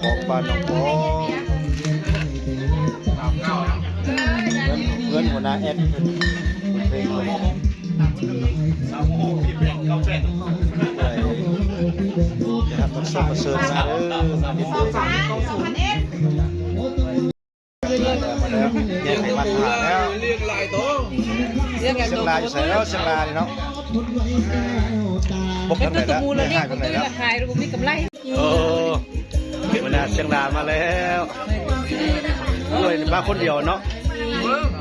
ຂອງບ້ານໜອງປອງ ເຮືອນ ເຮືອນຫົວໜ້າແອັດເພິ່ນ ເພິ່ນເພງເພິ່ນ ໄດ້ຮັບການເຊີນມາເດີ ມາດິນເດີ ມາແລ້ວ ແຍກໃຫ້ມັນຜ່ານແລ້ວ ຊຽງລາຢູ່ໃສເນາະ ຊຽງລານີ້ເນາະ ເຮັດຕົວໝູແລ້ວລ້ຽງຕົວລະຂາຍ ບໍ່ມີກຳໄລ. ເອີ ຫົວໜ້າຊຽງລາມາແລ້ວ ໂອ້ຍ ມາຄົນດຽວເນາະ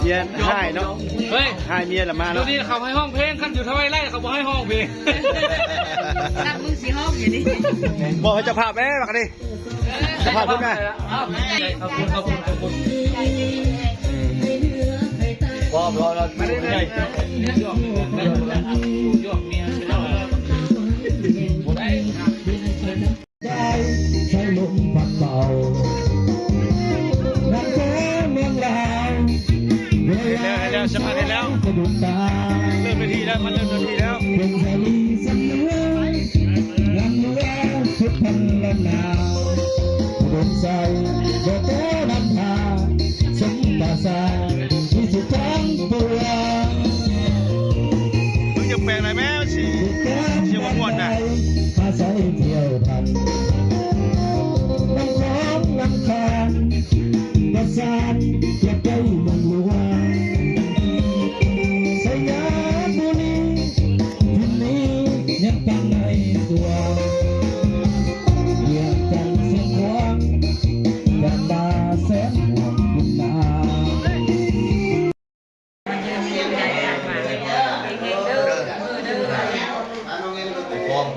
ເມຍຮ້າຍເນາະ ເຮີ້ຍ ຮ້າຍເມຍລະມາເນາະ ດຽວນີ້ເຂົາໃຫ້ຮ້ອງເພງ ຄັນຢູ່ທາງໄວໄລເຂົາບໍ່ໃຫ້ຮ້ອງເພງ ນັດມຶງຊິຮ້ອງຢູ່ນີ້ ບອກໃຫ້ເຈົ້າພາບແດ່ບັກນີ້ ເຈົ້າພາບພຸ້ນນະ ຂອບຄຸນ ຂອບຄຸນ ຂອບຄຸນ ອືມ ພໍ ພໍແລ້ວ ມາເລີຍ ມາເລີຍ ຍອກເມຍ ຍອກເມຍ ບໍ່ໄດ້ ໃຊ້ລົມພັດເປົ່າ ນຳແສງເມືອງລາວ ເຮັດແລ້ວ ເຮັດແລ້ວ ສະພາບເຮັດແລ້ວ ສະດຸດຕາ ເລີ່ມເວທີແລ້ວ ມັນເລີ່ມເວທີແລ້ວ ເປັນສາລີສຳເໜືອ ນຳເຮືອສຸດພັນລະນາ ອຸດົມໄຊ ບໍ່ແຕ່ນຳພາ ສົມປາສາ ມີສິດຈອງຕົວ ມຶງຢ່າແປງຫຼາຍແມ້ ມັນຊິ ຊິບໍ່ມ່ວນນະ ອາໄສທ່ຽວພັນ ນຳຂອງນຳຂານ ປະສານ ເກັບໄວ້ເມືອງຫຼວງ ໄຊຍະບູລີ ທີ່ນີ້ຍັງຕັ້ງໃນຕົວ ວຽງຈັນສຽງຂວາງ ຈາກປ່າແສນຫວງຄຸນນາ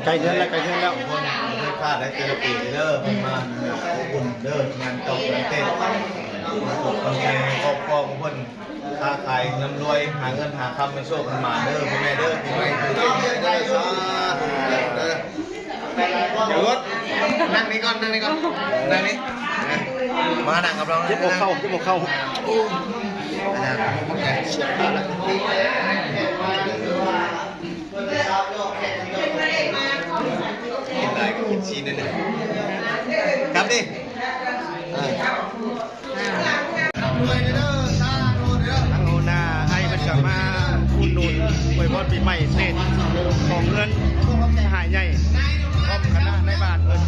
ໃກ້ເຮືອນແລ້ວ ໃກ້ເຮືອນແລ້ວ ບໍ່ເຄີຍພາດໃນແຕ່ລະປີເດີ ເພິ່ນມາອົບອຸ່ນເດີ ງານຕອບງານເຕັ້ນ ມາສົບກັບແມ່ຄອບຄົວຂອງເພິ່ນ ຄ້າຂາຍຮ່ຳລວຍ ຫາເງິນຫາຄຳໃຫ້ໂຊກໃຫ້ໝານເດີພໍ່ແມ່ເດີ ປີໃໝ່ຖືກເກັບໄດ້ ສາທຸເດີ. ເຈົ້າລົດ ນັ່ງນີ້ກ່ອນ ນັ່ງນີ້ກ່ອນ ນັ່ງນີ້ ມານັ່ງກັບລາວ ເຈັບຫົວເຂົ່າ ເຈັບຫົວເຂົ່າ ກິນຫຼາຍກໍກິນຊີນໜ້ອຍໜຶ່ງ ກັບດິ ເອີ ທາງຫົວໜ້າໄອເພິ່ນກະມາອຸດໜູນອວຍພອນປີໃໝ່ເສດຂອງເງິນ ມະຫາໃຫຍ່ ພ້ອມຄະນະນາຍບ້ານເພິ່ນ.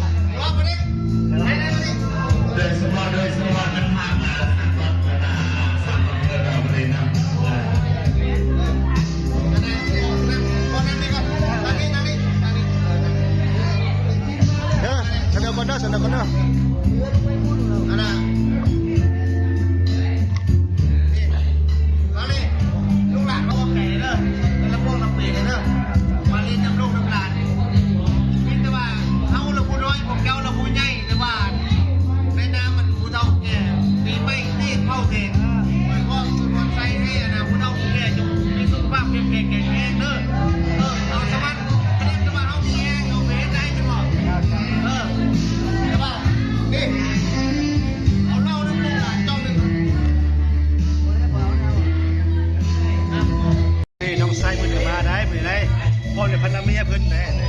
ເດີ ສະເໜີກ່ອນເດີ ສະເໜີກ່ອນເດີ ອັນນ່າ ນີ້ ເອົານີ້ ລູກຫຼານມາອອກແຂກເດີ ແຕ່ລະພວກລະເປເດີ ມາຫຼິ້ນນຳລູກນຳຫຼານ ມີແຕ່ວ່າເຮົາລະຜູ້ນ້ອຍ ພວກເຈົ້າລະຜູ້ໃຫຍ່ ແຕ່ວ່າໃນນາມອັນຜູ້ເຖົ້າແກ່ ປີໃໝ່ເສດເຜົາແສງ ອວຍພອນ ອວຍພອນໄຊໃຫ້ອັນນ່າ ຜູ້ເຖົ້າຜູ້ແກ່ຈົ່ງມີສຸຂະພາບເຂັ້ມແຂງແຂງແຮງເດີ ເອີ ເອົາສະມັດ ຂະໜາດແຕ່ວ່າເຮົາມີແຮງ ເຮົາໄປເຮັດໄດ້ແມ່ນບໍ່ ເອີ ແຕ່ວ່າ ນີ້ ເອົາເຫຼົ້ານຳລູກຫຼານເຈົ້າໜຶ່ງ. ນີ້ນ້ອງຊາຍເພິ່ນກະມາໄດ້ມື້ນີ້ ພ້ອມດ້ວຍພັນລະເມຍເພິ່ນແດ່ ເຮ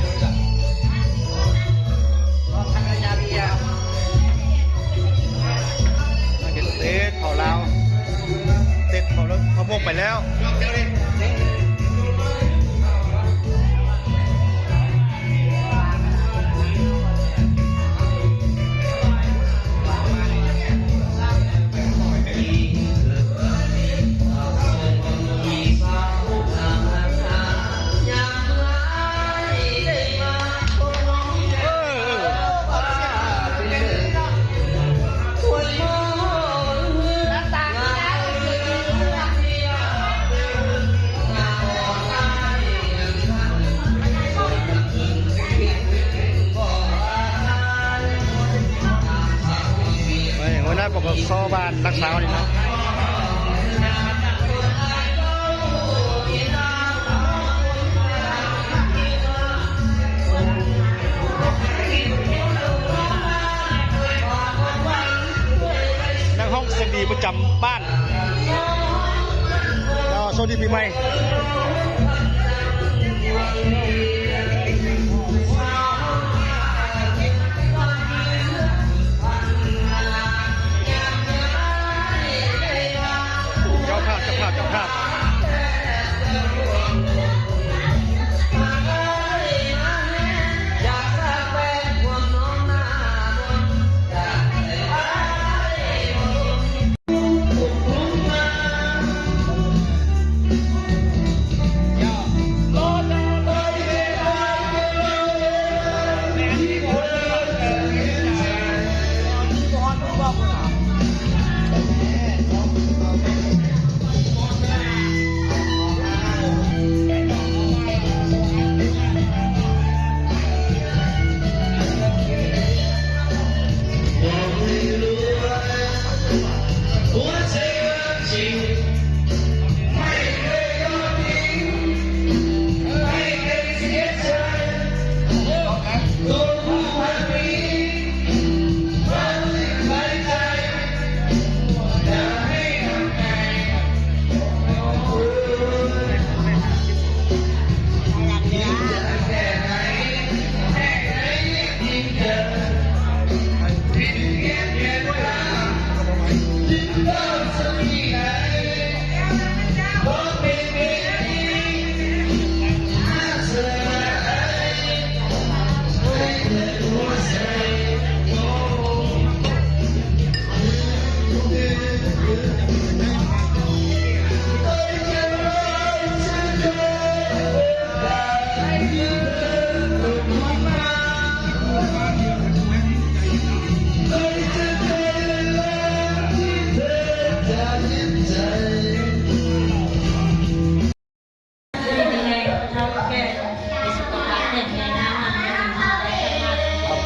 ັດເຕັດເຂົ້າລາວ ເຕັດເຂົ້າລາວ ເຂົ້າໝົກໄປແລ້ວ. ເອີ ຫົວໜ້າ ປກສ ບ້ານລັກຊາວນີ້ເນາະ ນັກຮ້ອງສຽງດີປະຈຳບ້ານ. ເຈົ້າ ໂຊກດີປີໃໝ່.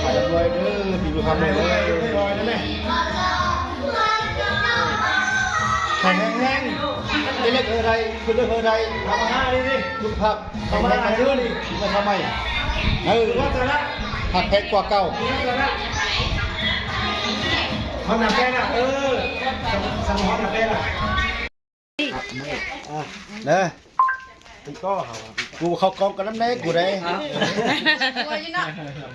ไปรวยเด้อ พี่บุญธรรมเด้อ แข็งแรง ได้เลิกเฮอใด คือเลิกเฮอใด ทำมาหาดีดิ สุขภาพแข็งแรงกันเยอะนี่ มาทำไม เออ หักแพงกว่าเก่า ฮอนหน้าแป้งอ่ะ เออ สั่งฮอนหน้าแป้งอ่ะ เด้อ กูเข้ากองกันนำแน่กูได้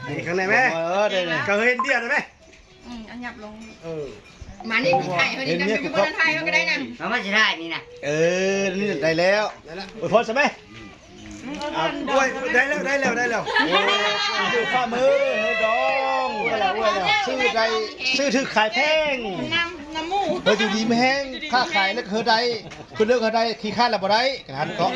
นี่ข้างในแม่ เออ ได้เลย ก็เห็นเดียวได้ไหม อืม เอาหยับลง เออ มานี่ ถ่ายเฮานี่นะ เห็นเมียกู เป็นคนถ่ายเฮาก็ได้นะ เอามาสิถ่ายนี่นะ เออ นี่ได้แล้ว ได้แล้ว อวยพรซะไหม อ่ะ อวย ได้แล้ว ได้แล้ว ได้แล้ว โอ้ อยู่ฝ่ามือ เฮ้ยดอง อวยแล้ว อวยแล้ว ซื้อได้ ซื้อถืกขายแพง น้ำ น้ำหมู เฮ้ย อยู่ดีมีแฮง ค้าขายแล้วก็เฮอใด คือเลิกเฮอใด ขี้คร้านแล้วบ่ได้ ขนาดนั้นก็